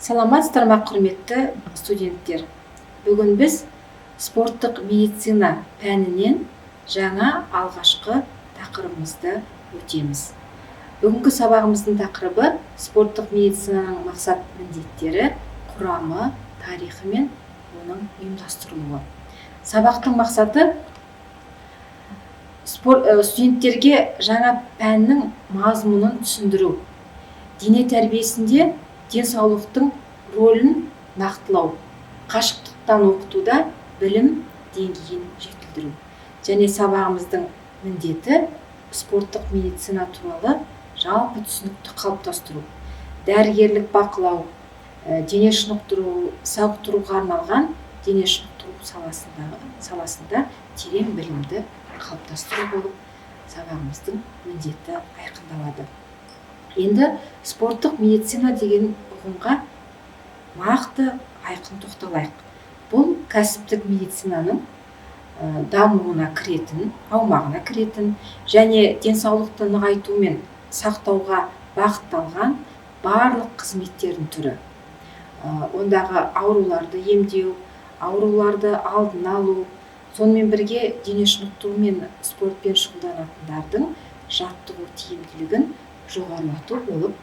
Саламатсыздар ма, құрметті студенттер! Бүгін біз спорттық медицина пәнінен жаңа алғашқы тақырыбымызды өтеміз. Бүгінгі сабағымыздың тақырыбы спорттық медицинаның мақсат міндеттері, құрамы, тарихы мен оның ұйымдастырылуы. Сабақтың мақсаты студенттерге жаңа пәннің мазмұнын түсіндіру, дене тәрбиесінде денсаулықтың рөлін нақтылау, қашықтықтан оқытуда білім деңгейін жетілдіру. Және сабағымыздың міндеті спорттық медицина туралы жалпы түсінікті қалыптастыру, дәрігерлік бақылау, дене шынықтыру, сауықтыруға арналған дене шынықтыру саласында терең білімді қалыптастыру болып сабағымыздың міндеті айқындалады. Енді спорттық медицина деген ұғымға нақты айқын тоқталайық. Бұл кәсіптік медицинаның дамуына кіретін, аумағына кіретін және денсаулықты нығайту мен сақтауға бағытталған барлық қызметтердің түрі. Ондағы ауруларды емдеу, ауруларды алдын алу, сонымен бірге дене шынықтыру мен спортпен шұғылданатындардың жаттығу тиімділігін жоғарылату болып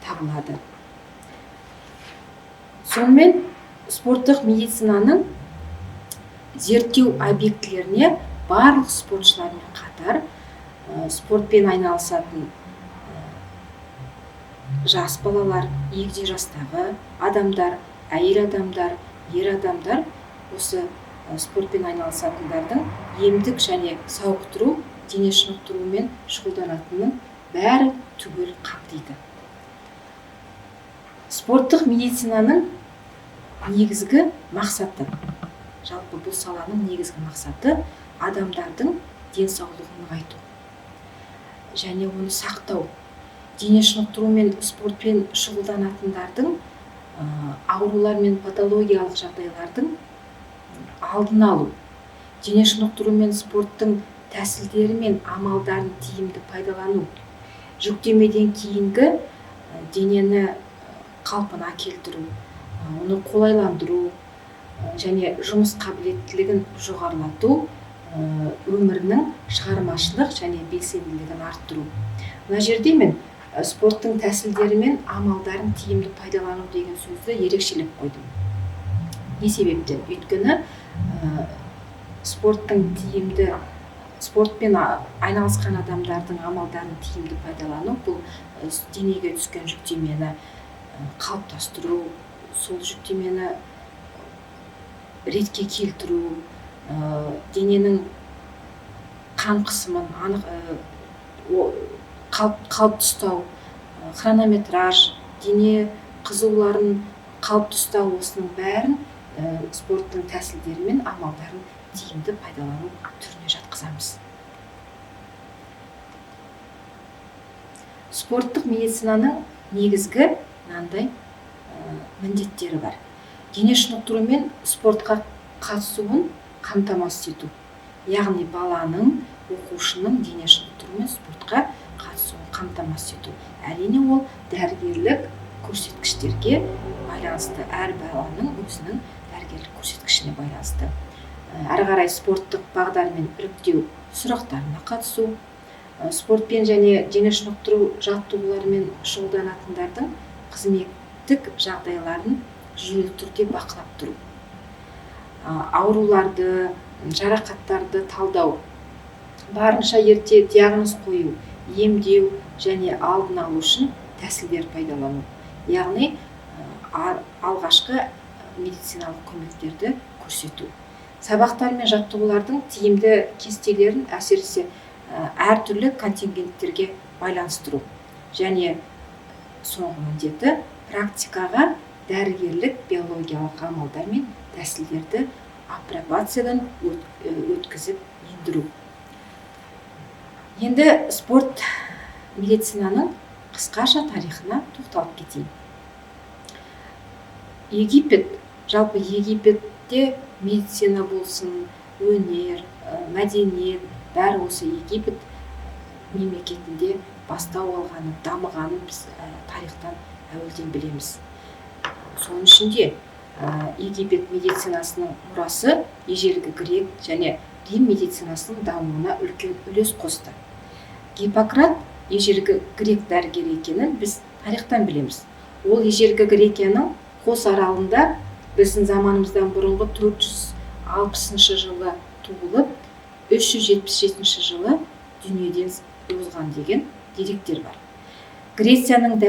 табылады. Сонымен спорттық медицинаның зерттеу объектілеріне барлық спортшылармен қатар спортпен айналысатын жас балалар, егде жастағы адамдар, әйел адамдар, ер адамдар, осы спортпен айналысатындардың емдік және сауықтыру, дене шынықтырумен шұғылданатынның бәрі түгел қамтиды. Спорттық медицинаның негізгі мақсаты, жалпы бұл саланың негізгі мақсаты адамдардың денсаулығын нығайту және оны сақтау, дене шынықтыру мен спортпен шұғылданатындардың аурулар мен патологиялық жағдайлардың алдын алу, дене шынықтыру мен спорттың тәсілдері мен амалдарын тиімді пайдалану, жүктемеден кейінгі денені қалпына келтіру, оны қолайландыру және жұмыс қабілеттілігін жоғарылату, өмірінің шығармашылық және белсенділігін арттыру. Мына жерде мен спорттың тәсілдері мен амалдарын тиімді пайдалану деген сөзді ерекшелеп қойдым. Не себептен? Өйткені спортпен айналысқан адамдардың амалдарын тиімді пайдалану бұл денеге түскен жүктемені қалыптастыру, сол жүктемені ретке келтіру, дененің қан қысымын анық қалыпты ұстау, хронометраж, дене қызуларын қалыпты ұстау, осының бәрін спорттың тәсілдері мен амалдарын тиімді пайдалану түріне жатқызамыз. Спорттық медицинаның негізгі мынандай міндеттері бар. Дене шынықтыру мен спортқа қатысуын қамтамасыз ету, яғни баланың, оқушының дене шынықтыру мен спортқа қатысуын қамтамасыз ету. Әрине, ол дәрігерлік көрсеткіштерге байланысты, әр баланың өзінің дәрігерлік көрсеткішіне байланысты. Әрі қарай спорттық бағдармен іріктеу сұрақтарына қатысу, спортпен және дене шынықтыру жаттығуларымен шұғылданатындардың қызметтік жағдайларын жүйелі түрде бақылап тұру, ауруларды, жарақаттарды талдау, барынша ерте диагноз қою, емдеу және алдын алу үшін тәсілдер пайдалану, яғни алғашқы медициналық көмектерді көрсету. Сабақтар мен жаттығулардың тиімді кестелерін әсіресе әртүрлі контингенттерге байланыстыру. Және соңғы міндеті практикаға дәрігерлік биологиялық амалдар мен тәсілдерді апробациядан өткізіп ендіру. Енді спорт медицинаның қысқаша тарихына тоқталып кетейін. Египет, жалпы Египетте медицина болсын, өнер, мәдениет, бәрі осы Египет мемлекетінде бастау алғанын, дамығанын біз тарихтан әуелден білеміз. Соның ішінде Египет медицинасының мұрасы ежелгі грек және Рим медицинасының дамуына үлкен үлес қосты. Гиппократ ежелгі грек дәрігері екенін біз тарихтан білеміз. Ол ежелгі Грекияның Қос аралында біздің заманымыздан бұрынғы 460 жылы туылып, 377 жылы дүниеден озған деген деректер бар. Грецияның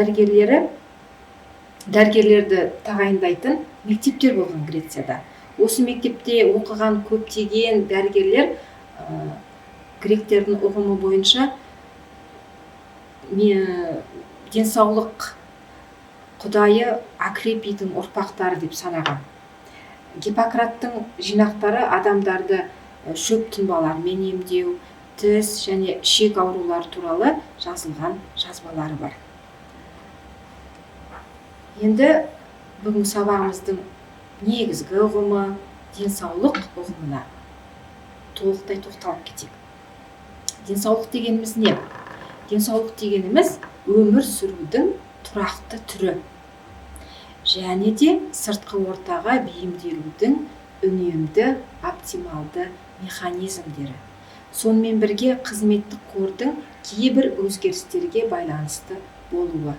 дәрігерлерді тағайындайтын мектептер болған Грецияда. Осы мектепте оқыған көптеген дәрігерлер гректердің ұғымы бойынша денсаулық құдайы Аклепийдің ұрпақтары деп санаған. Гиппократтың жинақтары адамдарды шөп тұнбаларымен емдеу, тіс және ішек аурулары туралы жазылған жазбалары бар. Енді бүгінгі сабағымыздың негізгі ұғымы денсаулық ұғымына толықтай тоқталып кетейік. Денсаулық дегеніміз не? Денсаулық дегеніміз өмір сүрудің тұрақты түрі және де сыртқы ортаға бейімделудің үнемді, оптималды механизмдері. Сонымен бірге қызметтік қордың кейбір өзгерістерге байланысты болуы.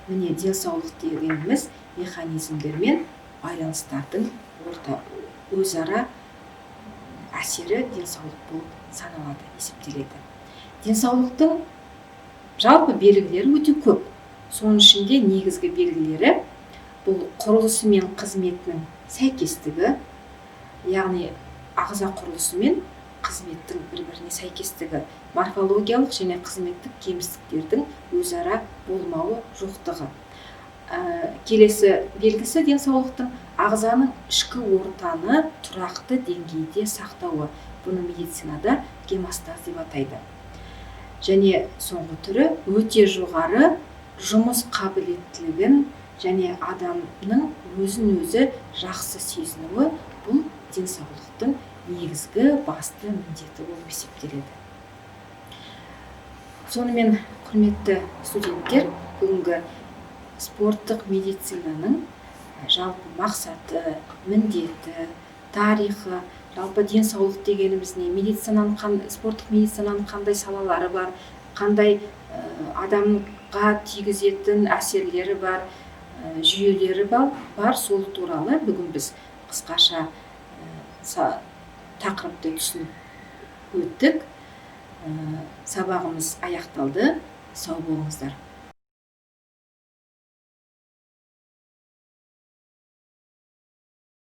Міне, денсаулық дегеніміз механизмдер мен байланыстардың орта өзара әсері денсаулық болып саналады, есептеледі. Денсаулықтың жалпы белгілері өте көп. Соның ішінде негізгі белгілері бұл құрылысы мен қызметінің сәйкестігі, яғни ағза құрылысы мен қызметтің бір-біріне сәйкестігі, морфологиялық және қызметтік кемістіктердің өзара болмауы, жоқтығы. Келесі белгісі денсаулықтың ағзаның ішкі ортаны тұрақты деңгейде сақтауы. Бұны медицинада гемостаз деп атайды. Және соңғы түрі өте жоғары жұмыс қабілеттілігін және адамның өзін өзі жақсы сезінуі, бұл денсаулықтың негізгі басты міндеті болып есептеледі. Сонымен, құрметті студенттер, бүгінгі спорттық медицинаның жалпы мақсаты, міндеті, тарихы, жалпы денсаулық дегеніміз не, медицинаның, спорттық медицинаның қандай салалары бар, қандай адамға тигізетін әсерлері бар, жүйелері бар, сол туралы бүгін біз қысқаша тақырыпты түсініп өттік. Сабағымыз аяқталды. Сау болыңыздар.